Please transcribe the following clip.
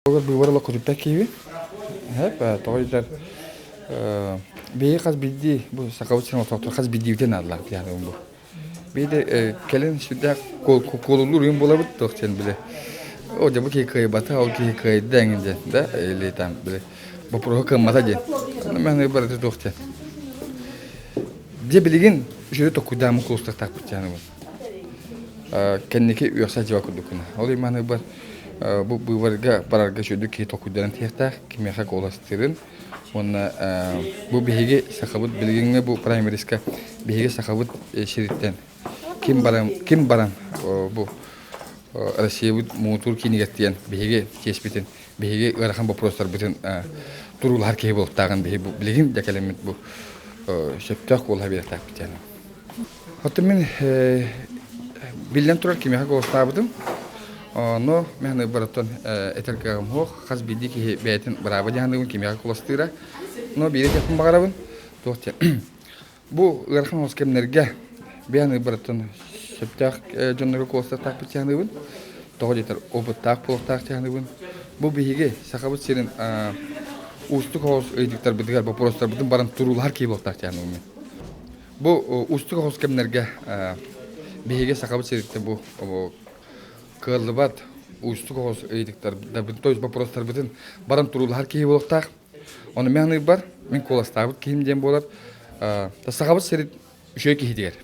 Быыбар олох көтүппэт киһибин. Һэп, тоҕо диэтэр биһиги хас биирдии бу сахабыт сирин олохтоохторо хас биирдиибитин наадалаах диэн бу. Биирдэ кэлин сүрдээх куолулуур уйун буолабыт туох диэн били о дьэ бу киһи кыайбата, ол киһи кыайда эҥин диэн да или там били боппуруоһу кыаммата диэн. Мэхнэ барыта туох диэн. Дьэ билигин үчүгэй токкуйдааммын кулустахтаахпыт диэн Кэнники үөхсэ дьиэ курдук гына. Ол иманыгар бу быыбарга барарга үчүгэйдик киһи толкуйданан тиһиэхтээх, кимиэхэ куоластыырын уонна бу биһиги сахабыт билигиҥҥи бу праймериска биһиги сахабыт сириттэн ким баран ким баран бу Россиябыт муҥутуур киинигэр тиийэн биһиги чиэспитин, биһиги ыарахан боппуруостарбытын туруулаһар киһи буолуохтааҕын биһиги билигин да кэлэммит бу сөптөөх куолаһы биэриэхтээхпит диэн. Оттон мин биллэн турар кимиэхэ куоластаабытым. Но мен барыттан этэр кыаҕым суох. Хас биирдии киһи бэйэтин бырааба дьаһаныыбын кимиэхэ куоластыыра. Но биири этиэхпин баҕарабын. Туох диэн бу ыарахан оҕус кэмнэргэ бэйэн барыттан сөптөөх дьоннорго куоластаахпыт дьаһаныыбын. Тоҕо диэтэр опыттаах буолуохтаах дьаһаныыбын. Бу биһиги Сахабыт сирин уустук оҕус ыйытыктарбытыгар, боппуруостарбытын баран туруулаһар киһи буолуохтаах дьаһаныыбын мин. Бу уустук оҕус кэмнэргэ биһиги Сахабыт сириттэн бу кыаллыбат уустук оҕус ыйытыктарбытын, то есть боппуруостарбытын баран туруулаһар киһи буолуохтаах. Ону мин аныырбар, мин куоластаабыт киһим диэн буолар. Сахабыт сирин үчүгэй киһитигэр.